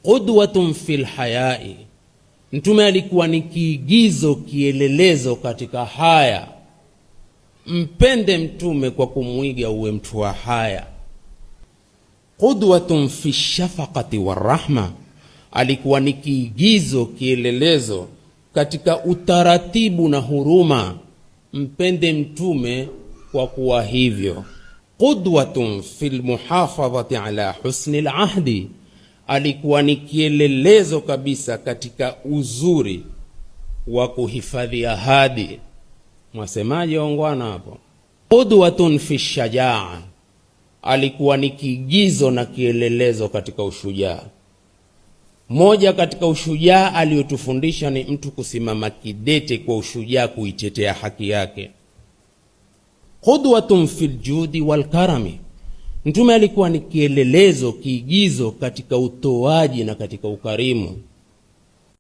Qudwatun fil hayai, Mtume alikuwa ni kiigizo, kielelezo katika haya. Mpende Mtume kwa kumwiga, uwe mtu wa haya. Qudwatun fi shafaqati warahma, alikuwa ni kiigizo, kielelezo katika utaratibu na huruma. Mpende Mtume kwa kuwa hivyo. Qudwatun fi lmuhafadhati ala husni lahdi, alikuwa ni kielelezo kabisa katika uzuri wa kuhifadhi ahadi. Mwasemaje ongwana hapo? Qudwatun fi shajaa, alikuwa ni kiigizo na kielelezo katika ushujaa. Moja katika ushujaa aliyotufundisha ni mtu kusimama kidete kwa ushujaa kuitetea haki yake. Qudwatun fil judi wal karami, Mtume alikuwa ni kielelezo, kiigizo katika utoaji na katika ukarimu.